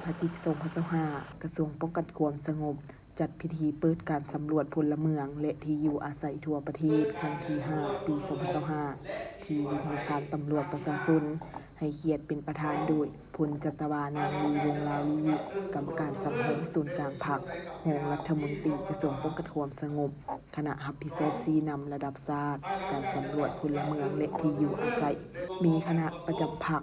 ພະຈິກ ສອງພັນຊາວຫ້າ ກະຊວງປ້ອງກັນຄວາມສະຫງົບ ຈັດພິທີເປີດການສຳຫຼວດພົນລະເມືອງ ແລະ ທີ່ຢູ່ອາໄສທົ່ວປະເທດ ຄັ້ງທີຫ້າ ປີສອງພັນຊາວຫ້າ ທີ່ວິທະຍາຄານຕຳຫຼວດປະຊາຊົນ ໃຫ້ກຽດເປັນປະທານໂດຍ ພົນຈັດຕະວາ ນາງ ລີ ວົງລາວີ ກຳມະການສຳຮອງສູນກາງພັກ, ຮອງລັດຖະມົນຕີກະຊວງປ້ອງກັນຄວາມສະຫງົບ, ຄະນະຮັບຜິດຊອບຊີ້ນຳລະດັບຊາດ, ການສຳຫຼວດພົນລະເມືອງ ແລະ ທີ່ຢູ່ອາໄສ, ມີຄະນະປະຈຳພັກ,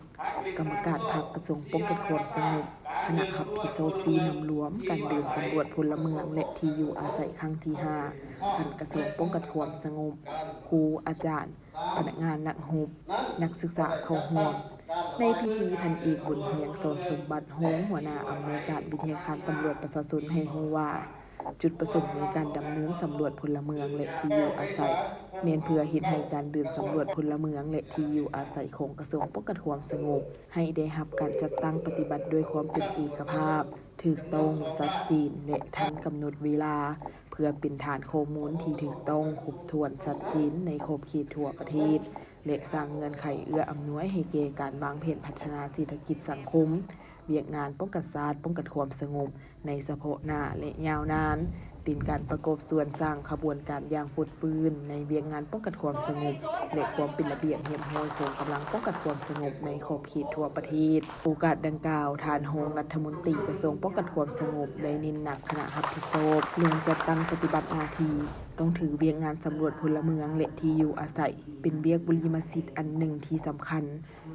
ກຳມະການພັກກະຊວງປ້ອງກັນຄວາມສະຫງົບ, ຄະນະຮັບຜິດຊອບຊີ້ນຳລວມການເດີນສຳຫຼວດພົນລະເມືອງ ແລະ ທີ່ຢູ່ອາໄສຄັ້ງທີຫ້າ ຂັ້ນກະຊວງປ້ອງກັນຄວາມສະຫງົບ, ຄູ, ອາຈານ, ພະນັກງານນັກຮົບ, ນັກສຶກສາເຂົ້າຮ່ວມ. ໃນພິທີ ພັນເອກ ບຸນຮຽງ ສອນສົມບັດ ຮອງຫົວໜ້າອຳນວຍການວິທະຍາຄານຕຳຫຼວດປະຊາຊົນ ໃຫ້ຮູ້ວ່າ ຈຸດປະສົງໃນການດຳເນີນສຳຫຼວດພົນລະເມືອງ ແລະ ທີ່ຢູ່ອາໄສ ແມ່ນເພື່ອເຮັດໃຫ້ການເດີນສຳຫຼວດພົນລະເມືອງ ແລະ ທີ່ຢູ່ອາໄສຂອງກະຊວງປ້ອງກັນຄວາມສະຫງົບ ໃຫ້ໄດ້ຮັບການຈັດຕັ້ງປະຕິບັດດ້ວຍຄວາມເປັນເອກະພາບ, ຖືກຕ້ອງ, ຊັດເຈນ ແລະ ທັນກຳນົດເວລາ ເພື່ອເປັນຖານຂໍ້ມູນທີ່ຖືກຕ້ອງ, ຄົບຖ້ວນ, ຊັດເຈນໃນຂອບເຂດທົ່ວປະເທດ ແລະ ສ້າງເງື່ອນໄຂເອື້ອອຳນວຍໃຫ້ແກ່ການວາງແຜນພັດທະນາເສດຖະກິດສັງຄົມ, ວຽກງານປ້ອງກັນຊາດ, ປ້ອງກັນຄວາມສະຫງົບ ໃນສະເພາະໜ້າ ແລະ ຍາວນານ, ເປັນການປະກອບສ່ວນສ້າງຂະບວນການຢ່າງຟົດຟື້ນໃນວຽກງານປ້ອງກັນຄວາມສະຫງົບ ແລະ ຄວາມເປັນລະບຽບຮຽບຮ້ອຍຂອງກຳລັງປ້ອງກັນຄວາມສະຫງົບໃນຂອບເຂດທົ່ວປະເທດ. ໂອກາດດັ່ງກ່າວ, ທ່ານຮອງລັດຖະມົນຕີກະຊວງປ້ອງກັນຄວາມສະຫງົບ ໄດ້ເນັ້ນໜັກຄະນະຮັບຜິດຊອບລົງຈັດຕັ້ງປະຕິບັດໜ້າທີ່, ຕ້ອງຖືວຽກງານສຳຫຼວດພົນລະເມືອງ ແລະ ທີ່ຢູ່ອາໄສ ເປັນວຽກບຸລິມະສິດອັນໜຶ່ງທີ່ສຳຄັນ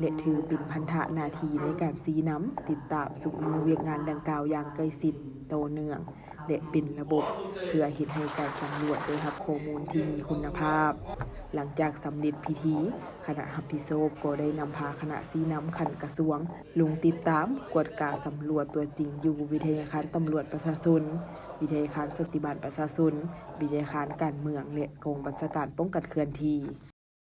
ແລະ ຖືເປັນພັນທະໜ້າທີ່ໃນການຊີ້ນຳ, ຕິດຕາມ, ຊຸກຍູ້ວຽກງານດັ່ງກ່າວຢ່າງໃກ້ຊິດ, ຕໍ່ເນື່ອງ ແລະ ເປັນລະບົບ ເພື່ອເຮັດໃຫ້ການສຳຫຼວດໄດ້ຮັບຂໍ້ມູນທີ່ມີຄຸນນະພາບ. ຫຼັງຈາກສຳເລັດພິທີ, ຄະນະຮັບຜິດຊອບກໍໄດ້ນຳພາຄະນະຊີ້ນຳຂັ້ນກະຊວງ ລົງຕິດຕາມ, ກວດກາສຳຫຼວດຕົວຈິງຢູ່ວິທະຍາຄານຕຳຫຼວດປະຊາຊົນ, ວິທະຍາຄານສັນຕິບານປະຊາຊົນ, ວິທະຍາຄານການເມືອງ ແລະ ກອງບັນຊາການປ້ອງກັນເຄື່ອນທີ່.